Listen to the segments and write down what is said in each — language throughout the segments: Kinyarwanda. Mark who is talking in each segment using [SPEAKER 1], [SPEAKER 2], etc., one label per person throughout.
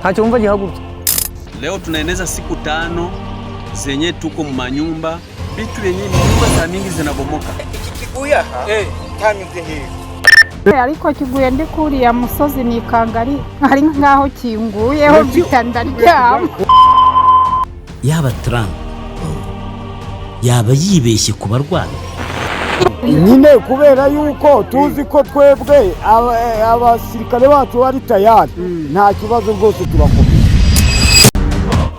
[SPEAKER 1] Ntacyo wumva gihagurutse.
[SPEAKER 2] Leo tunaeneza siku 5 zenye tuko mumanyumba, vitu vyenye nyumba za mingi zinabomoka.
[SPEAKER 3] Iki kiguye aha cyanyuze hejuru.
[SPEAKER 4] Ariko kiguye ndi kuriya musozi, nikanga ari nkaho kinguyeho, mpita ndaryama.
[SPEAKER 5] Yaba Trump yaba yibeshye ku barwana.
[SPEAKER 6] Nyine kubera yuko tuzi ko twebwe abasirikare bacu bari tayari, nta kibazo rwose, turakomeye.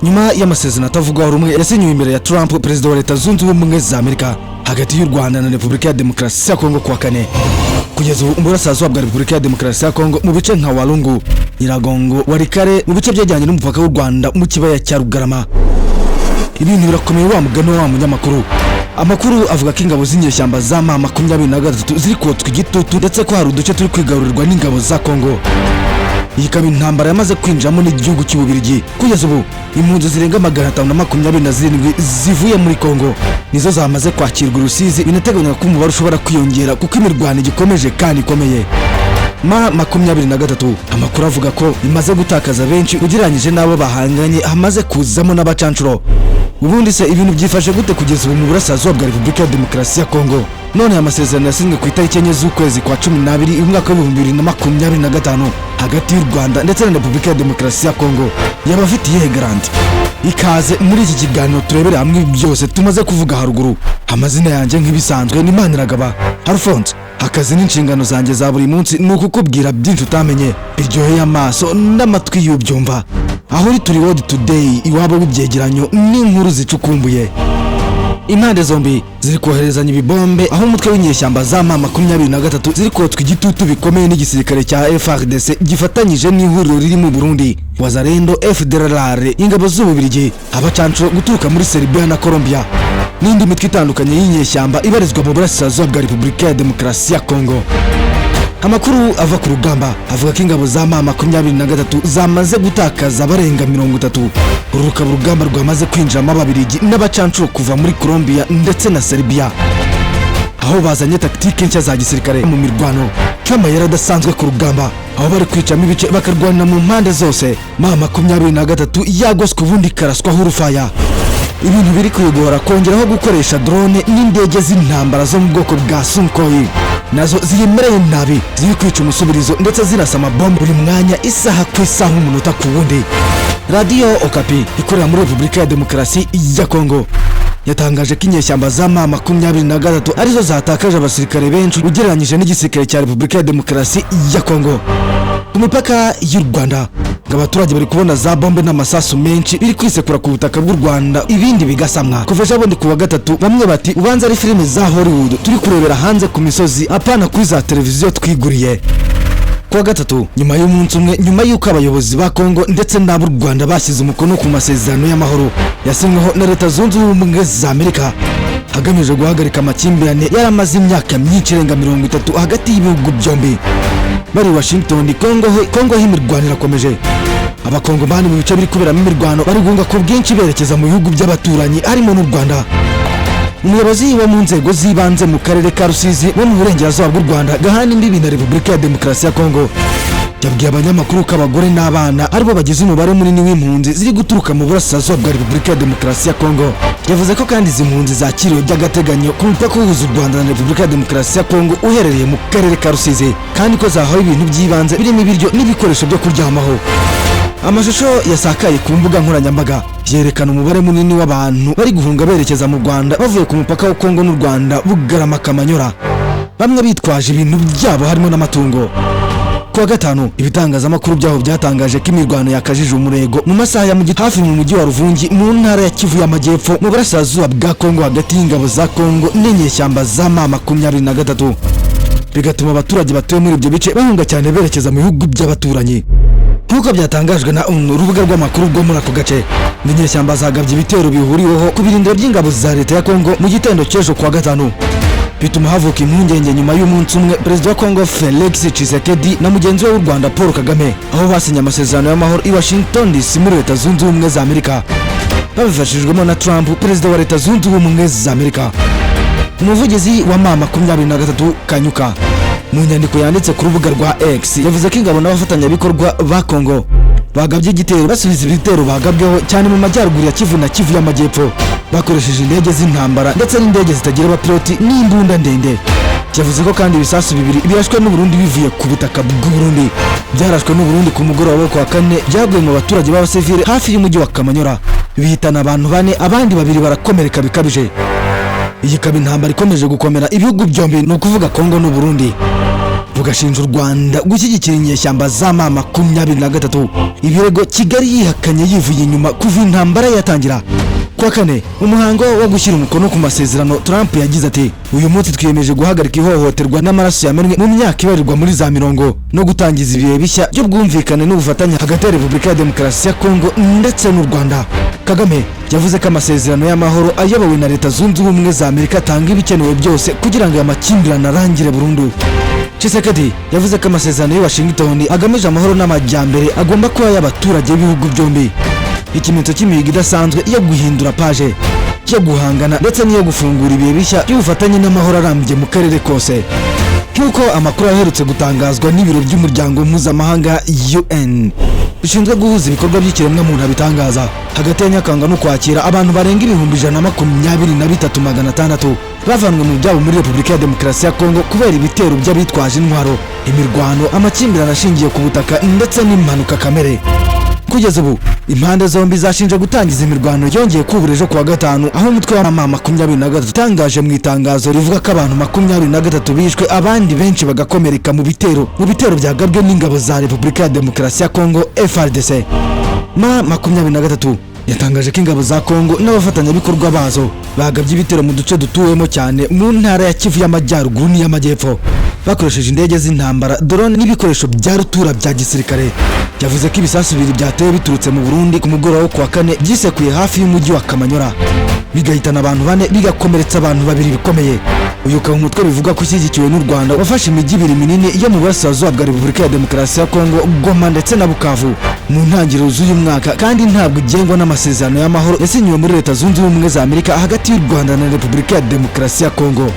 [SPEAKER 7] Nyuma y'amasezerano atavugwaho rumwe yasinyiwe imbere ya Trump, perezida wa Leta Zunze Ubumwe za Amerika, hagati y'u Rwanda na Repubulika ya Demokarasi ya Kongo kuwa kane, kugeza ubu mu burasirazuba bwa Repubulika ya Demokarasi ya Kongo, mu bice nka Walungu, Nyiragongo, Walikale, mu bice byegeranye n'umupaka w'u Rwanda mu kibaya cya Rugarama, ibintu birakomeye. Wa mugani wa munyamakuru, amakuru avuga ko ingabo z'inyeshyamba za M23 ziri kotswa igitutu, ndetse ko hari uduce turi kwigarurirwa n'ingabo za Kongo. Iyi ikaba intambara yamaze kwinjiramo n'igihugu cy'Ububirigi. Kugeza ubu impunzi zirenga 527 zivuye muri Kongo nizo zamaze kwakirwa i Rusizi. Binateganywa ko umubare ushobora kwiyongera kuko imirwano igikomeje kandi ikomeye. M23, amakuru avuga ko imaze gutakaza benshi ugereranyije n'abo bahanganye, hamaze kuzamo n'abacanshuro. Ubundi se ibintu byifashe gute kugeza ubu mu burasirazuba bwa Repubulika ya Demokarasi ya Kongo? None aya masezerano yasinywe ku itariki 4 z'ukwezi kwa 12 umwaka wa 2025 hagati y'u Rwanda ndetse na Repubulika ya Demokarasi ya Kongo yaba afite iyihe garantie? Ikaze muri iki kiganiro, turebere hamwe ibi byose tumaze kuvuga haruguru. Amazina yanjye nk'ibisanzwe ni Maniragaba Alphonse. Akazi n'inshingano zanjye za buri munsi ni ukukubwira byinshi utamenye, biryoheye amaso n'amatwi y'ubyumva. Aho uri, turi World Today, iwabo w'ibyegeranyo n'inkuru zicukumbuye. Impande zombi ziri koherezanya ibibombe, aho umutwe w'inyeshyamba za M23 ziri kotswa igitutu bikomeye n'igisirikare cya FARDC gifatanyije n'ihuriro riri mu Burundi, Wazalendo, FDLR, ingabo z'Ububirigi, abacancuro guturuka muri Serbia na Colombia n'indi mitwe itandukanye y'inyeshyamba ibarizwa mu burasirazuba bwa Repubulika ya Demokarasi ya Kongo. Amakuru ava ku rugamba avuga ko ingabo za M23 zamaze gutakaza abarenga 30. Uru rukaba urugamba rwamaze kwinjiramo Ababiligi n'abacancuro kuva muri Colombia ndetse na Serbia, aho bazanye tactique nshya za gisirikare mu mirwano nk'amayeri adasanzwe ku rugamba, aho bari kwicamo ibice bakarwanira mu mpande zose. M23 yagoswe, ubundi ikaraswaho urufaya, ibintu biri kuyigora, kongeraho gukoresha drone n'indege z'intambara zo mu bwoko bwa Sukhoi, nazo ziremereye nabi, ziri kwica umusubirizo ndetse zirasa amabombe buri mwanya, isaha ku isaha, umunota ku wundi. Radiyo Okapi ikorera muri Repubulika ya Demokarasi ya Kongo yatangaje ko inyeshyamba za M23 arizo zatakaje abasirikare benshi ugereranyije n'igisirikare cya Repubulika ya Demokarasi ya Kongo. Ku mipaka y'u Rwanda ngo abaturage bari kubona za bombe n'amasasu menshi biri kwisekura ku butaka bw'u Rwanda, ibindi bigasamwa kuva ejo bundi ku wa gatatu. Bamwe bati: "Ubanza ari filime za Hollywood turi kurebera hanze ku misozi, apana kuri za televiziyo twiguriye." Kuwa gatatu, nyuma y'umunsi umwe nyuma y'uko abayobozi ba Kongo ndetse n'ab'u Rwanda bashyize umukono ku masezerano y'amahoro yasinyweho na Leta Zunze Ubumwe za Amerika, hagamijwe guhagarika amakimbirane yari amaze imyaka myinshi irenga 30 hagati y'ibihugu byombi, bari i Washington. Kongo ho imirwano irakomeje. Abakongomani mu bice biri kuberamo imirwano bari guhunga ku bwinshi berekeza mu bihugu by'abaturanyi harimo n'u Rwanda. Umuyobozi wo mu nzego z'ibanze mu karere ka Rusizi wo mu burengerazuba bw'u Rwanda gahana imbibi na Repubulika ya Demokarasi ya Kongo yabwiye abanyamakuru ko abagore n'abana aribo bagize umubare munini w'impunzi ziri guturuka mu burasirazuba bwa Repubulika ya Demokarasi ya Kongo. Yavuze ko kandi izi mpunzi zakiriwe by'agateganyo ku mupaka uhuza u Rwanda na Repubulika ya Demokarasi ya Kongo uherereye mu karere ka Rusizi, kandi ko zahawe ibintu by'ibanze birimo ibiryo n'ibikoresho byo kuryamaho. Amashusho yasakaye ku mbuga nkoranyambaga yerekana umubare munini w'abantu bari guhunga berekeza mu Rwanda bavuye ku mupaka wa Kongo n'u Rwanda, Bugarama, Kamanyora, bamwe bitwaje ibintu byabo harimo n'amatungo. Kuwa gatanu ibitangazamakuru byaho byatangaje ko imirwano yakajije umurego mu masaha ya mu hafi mu mujyi wa Ruvungi mu ntara ya Kivu y'Amajyepfo mu burasirazuba bwa Kongo, hagati y'ingabo za Kongo n'inyeshyamba za M23, bigatuma abaturage batuye muri ibyo bice bahunga cyane berekeza mu bihugu by'abaturanyi, nk'uko byatangajwe na urubuga rw'amakuru rwo muri ako gace. Inyeshyamba zagabye ibitero bihuriweho ku birindiro by'ingabo za leta ya Kongo mu gitondo cy'ejo kuwa gatanu, bituma havuka impungenge nyuma y'umunsi umwe perezida wa Kongo Felix Tshisekedi na mugenzi we w'u Rwanda Paul Kagame aho basinye amasezerano y'amahoro i Washington DC muri Leta Zunze Ubumwe za Amerika, babifashijwemo na Trump, perezida wa Leta Zunze Ubumwe za Amerika. Umuvugizi wa M23 Kanyuka, mu nyandiko yanditse ku rubuga rwa X, yavuze ko ingabo n'abafatanyabikorwa ba Kongo Bagabye igitero basubiza ibitero bagabweho cyane mu majyaruguru ya Kivu na Kivu y'Amajyepfo, bakoresheje indege z'intambara ndetse n'indege zitagira abapiloti n'imbunda ndende. Yavuze ko kandi ibisasu bibiri birashwe n'Uburundi bivuye ku butaka bw'Uburundi, byarashwe n'Uburundi ku mugoroba wo kuwa kane, byaguye mu baturage b'abasivile hafi y'umujyi wa Kamanyora, bihitana abantu bane, abandi babiri barakomereka bikabije. Iyi ikaba intambara ikomeje gukomera. Ibihugu byombi, ni ukuvuga Kongo n'Uburundi, bugashinja u Rwanda gushyigikira inyeshyamba za M23, ibirego Kigali yihakanye yivuye inyuma kuva intambara yatangira. Kuwa kane, umuhango wo gushyira umukono ku masezerano, Trump yagize ati: "Uyu munsi twiyemeje guhagarika ihohoterwa n'amaraso yamenwe mu myaka ibarirwa muri za mirongo no gutangiza ibihe bishya by'ubwumvikane n'ubufatanye hagati ya Repubulika ya Demokarasi ya Kongo ndetse n'u Rwanda." Kagame yavuze ko amasezerano y'amahoro ayobowe na Leta Zunze Ubumwe za Amerika atanga ibikenewe byose kugira ngo aya makimbirane arangire burundu. Tshisekedi yavuze ko amasezerano y'i Washington agamije amahoro n'amajyambere agomba kuba ay'abaturage b'ibihugu byombi, ikimenyetso cy'imihigo idasanzwe yo guhindura paje yo guhangana ndetse n'iyo gufungura ibihe bishya by'ubufatanye n'amahoro arambye mu karere kose. Nk'uko amakuru aherutse gutangazwa n'ibiro by'umuryango mpuzamahanga UN bishinzwe guhuza ibikorwa by'ikiremwamuntu abitangaza, hagati ya Nyakanga n'Ukwakira abantu barenga 123,600 bavanwe mu byabo muri Repubulika ya Demokarasi ya Kongo kubera ibitero by'abitwaje intwaro, imirwano, amakimbirane ashingiye ku butaka ndetse n'impanuka kamere. Kugeza ubu impande zombi zashinje gutangiza imirwano yongeye kubura ejo kuwa gatanu, aho umutwe wa M23 utangaje mu itangazo rivuga ko abantu 23 bishwe, abandi benshi bagakomereka mu bitero byagabwe n'ingabo za Repubulika ya Demokarasi ya Kongo, FARDC. M23 yatangaje ko ingabo za Kongo n'abafatanyabikorwa bazo bagabye ibitero mu duce dutuwemo cyane mu ntara ya Kivu y'Amajyaruguru n'iy'Amajyepfo, bakoresheje indege z'intambara, drone n'ibikoresho bya rutura bya gisirikare. Yavuze ko ibisasu bibiri byatewe biturutse mu Burundi ku mugoroba wo kuwa kane byisekuye hafi y'umujyi wa Kamanyora, bigahitana abantu bane, bigakomeretsa abantu babiri bikomeye. Uyu ukaba umutwe bivuga ko ushyigikiwe n'u Rwanda wafashe imijyi ibiri minini yo mu burasirazuba bwa Repubulika ya Demokarasi ya Kongo, Goma ndetse na Bukavu, mu ntangiriro z'uyu mwaka, kandi ntabwo ugengwa n'amasezerano y'amahoro yasinyiwe muri Leta Zunze Ubumwe za Amerika hagati y'u Rwanda na Repubulika ya Demokarasi ya Kongo.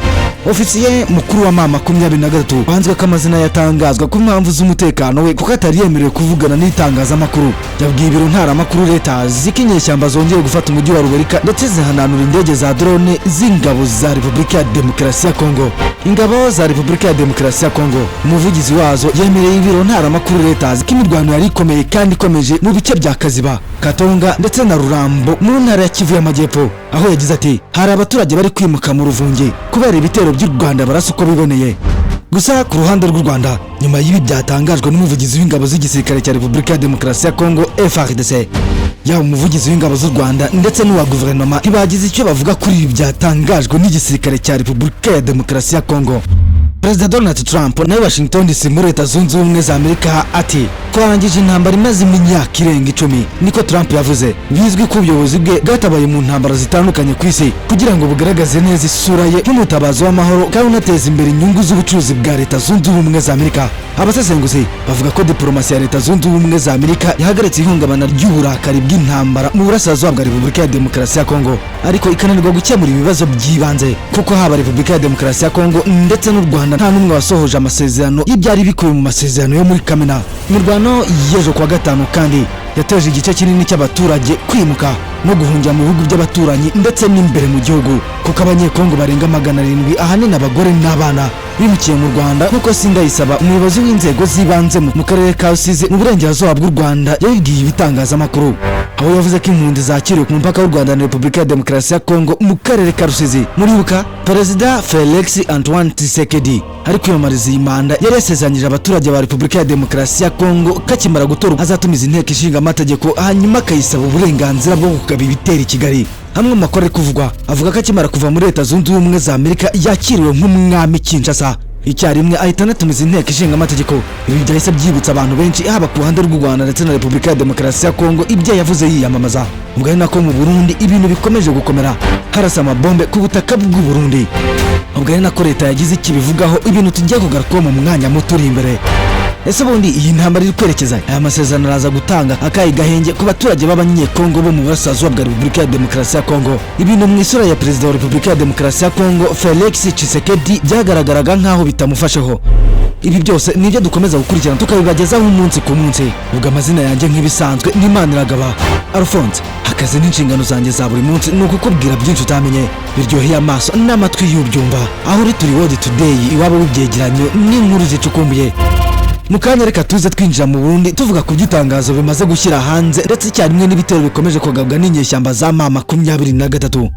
[SPEAKER 7] Ofisiye mukuru wa M23 wanzwe ko amazina yatangazwa ku mpamvu z'umutekano we kuko atari yemerewe kuvugana n'itangazamakuru, yabwiye ibiro ntaramakuru Reuters ko inyeshyamba zongeye gufata umujyi wa Ruberika ndetse zihananura indege za drone z'ingabo za Repubulika ya Demokarasi ya Kongo. Ingabo za Repubulika ya Demokarasi ya Kongo, umuvugizi wazo yemereye ibiro ntaramakuru Reuters ko imirwano yari ikomeye kandi ikomeje mu bice bya Kaziba, Katonga ndetse na Rurambo mu ntara ya Kivu y'Amajyepfo, aho yagize ati: "Hari abaturage bari kwimuka mu ruvunge kubera ibitero by'u Rwanda barasa uko biboneye." Gusa ku ruhande rw'u Rwanda, nyuma y'ibi byatangajwe n'umuvugizi w'ingabo z'igisirikare cya Repubulika ya Demokarasi ya Kongo, FARDC, yaba umuvugizi w'ingabo z'u Rwanda ndetse n'uwa guverinoma ntibagize icyo bavuga kuri ibi byatangajwe n'igisirikare cya Repubulika ya Demokarasi ya Kongo. Perezida Donald Trump nawe Washington DC muri Leta Zunze Ubumwe za Amerika ati: "Twarangije intambara imaze imyaka irenga 10." Niko Trump yavuze. Bizwi ko ubuyobozi bwe bwatabaye mu ntambara zitandukanye ku isi kugira ngo bugaragaze neza isura ye nk'umutabazi w'amahoro kandi unateza imbere inyungu z'ubucuruzi bwa Leta Zunze Ubumwe za Amerika. Abasesenguzi bavuga ko diplomasi ya Leta Zunze Ubumwe za Amerika yahagaritse ihungabana ry'uburakari bw'intambara mu burasirazuba bwa Repubulika ya Demokarasi ya Kongo, ariko ikananirwa gukemura ibibazo by'ibanze, kuko haba Repubulika ya Demokarasi ya Kongo ndetse n'u Rwanda nta n'umwe wasohoje amasezerano y'ibyari bikubiye mu masezerano yo muri Kamena. Imirwano y'ejo kuwa gatanu kandi yateje igice kinini cy'abaturage kwimuka no guhungira mu bihugu by'abaturanyi ndetse n'imbere mu gihugu, kuko Abanyekongo barenga 700, ahanini abagore n'abana, bimukiye mu Rwanda, nk'uko Sindayisaba, umuyobozi w'inzego z'ibanze mu karere ka Rusizi mu burengerazuba bw'u Rwanda, yabibwiye ibitangazamakuru, aho yavuze ko impunzi zakiriwe ku mupaka w'u Rwanda na Repubulika ya Demokarasi ya Kongo mu karere ka Rusizi. Muribuka Perezida Felix Antoine Tshisekedi ari kwiyamamariza iyi manda yari yasezeranyije abaturage ba Repubulika ya Demokarasi ya Kongo ko akimara gutorwa azatumiza inteko ishinga amategeko, hanyuma akayisaba uburenganzira bwo kugaba ibitero i Kigali. Amwe mu makuru ari kuvugwa avuga ko akimara kuva muri Leta Zunze Ubumwe za Amerika yakiriwe nk'umwami Kinshasa, icyarimwe ahita anatumiza inteko ishinga amategeko. Ibi byahise byibutsa abantu benshi, haba ku ruhande rw'u Rwanda ndetse na Repubulika ya Demokarasi ya Kongo, ibyo yavuze yiyamamaza. Ubwo ari nako mu Burundi ibintu bikomeje gukomera, harasa amabombe ku butaka bw'u Burundi. Ubwo ari nako leta yagize icyo ibivugaho, ibintu tugiye kugarukaho mu mwanya muto uri imbere. Ese ubundi iyi ntambara iri kwerekeza? Aya masezerano araza gutanga akayi gahenge ku baturage b'Abanyekongo bo mu burasirazuba bwa Repubulika ya Demokarasi ya Kongo? Ibintu mu isura ya Perezida wa Repubulika ya Demokarasi ya Kongo, Felix Tshisekedi, byagaragaraga nk'aho bitamufasheho. Ibi byose nibyo dukomeza gukurikirana, tukabibagezaho umunsi ku munsi. Ubwo amazina yanjye nk'ibisanzwe ni Maniragaba Alphonse. Akazi n'inshingano zanjye za buri munsi ni ukukubwira byinshi utamenye, biryoheye amaso n'amatwi y'ubyumva. Aho uri, turi World Today, iwabo w'ibyegeranyo n'inkuru zicukumbuye. Mu kanya reka tuze twinjira mu Burundi, tuvuga ku by'itangazo bimaze gushyira hanze, ndetse icyarimwe n'ibitero bikomeje kugabwa n'inyeshyamba za M23.